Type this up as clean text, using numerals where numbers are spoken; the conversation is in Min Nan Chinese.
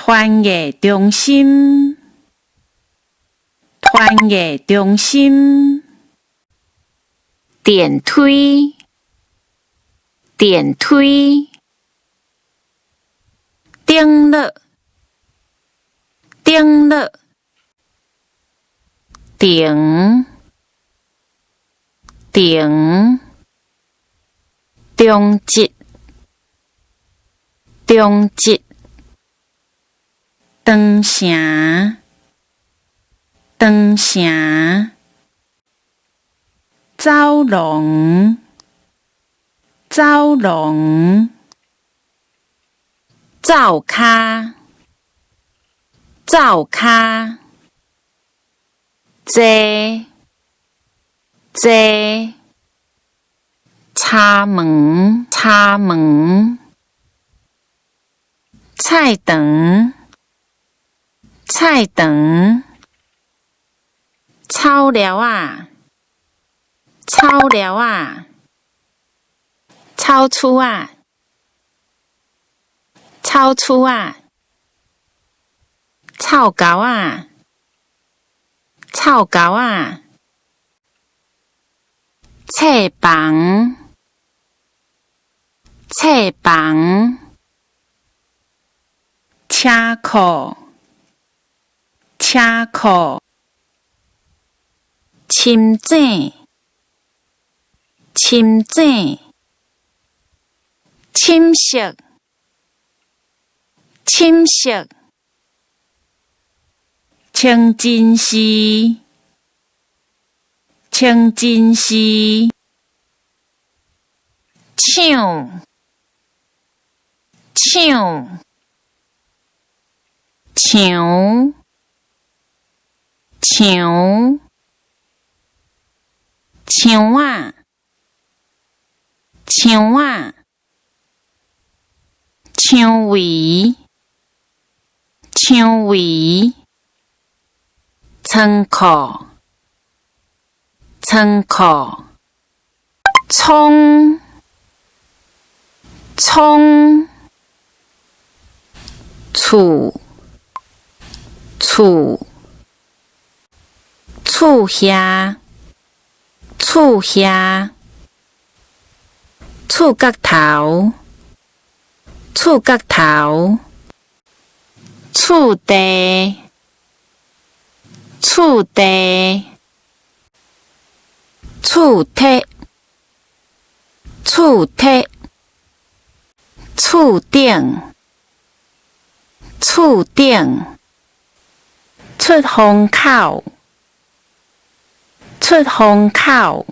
傳藝中心，傳藝中心，電梯，電梯，頂落，頂落，停，停，中節，中節，長城，長城，走廊，走廊，灶跤，灶跤，坐，坐，柴門，柴門，菜場，菜場，草寮仔，草寮仔，草厝仔，草厝仔，臭猴仔，臭猴仔，冊房，冊房，車庫，車庫，深井，深井，深色，深色，清真寺，清真寺，搶，搶，牆，牆，牆仔，牆仔，薔薇，薔薇，倉庫，倉庫，蔥，蔥，厝，厝，厝遐，厝遐，厝角頭，厝角頭，厝地，厝地，厝鐵，厝鐵，厝頂，厝頂，出風口，出風口。